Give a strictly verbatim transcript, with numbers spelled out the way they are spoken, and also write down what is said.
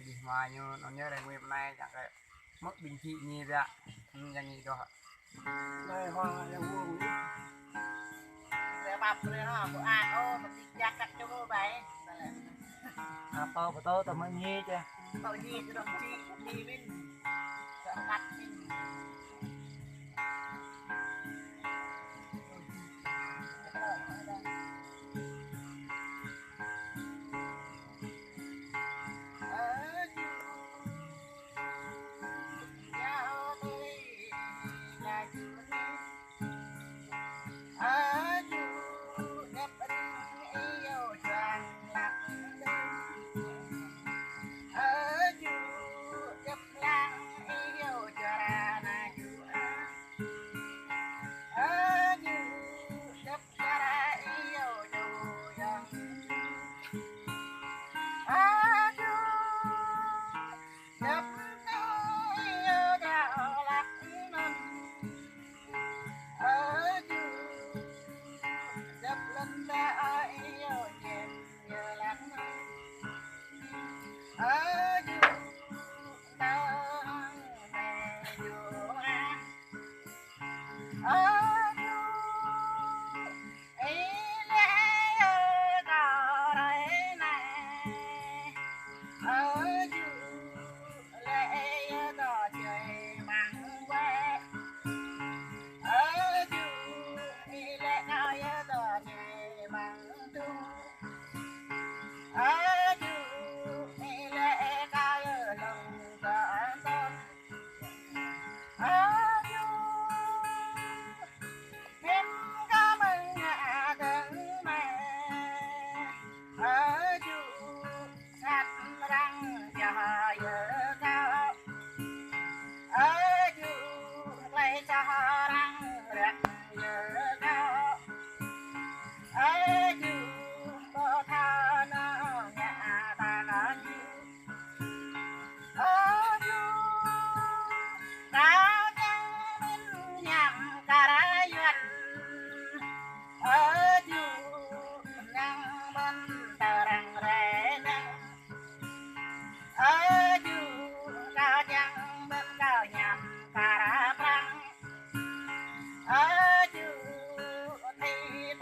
Ƀing hmua ñu, anŭn ñu rai ngui pơ anai, čang kơ mơ̆ ƀing či ñu biă. Hm, čang ñu đôč. Lơi hmua yang wơ̆ng ñu. Lơi pap lơi hmua, ƀu ăt ôh, pơtih jak kăt čô ƀai. Apa pơtô tơ mơ̆ ñu čeh. Tơ ñu čeh dong či, ñu min. Kơ kăt min.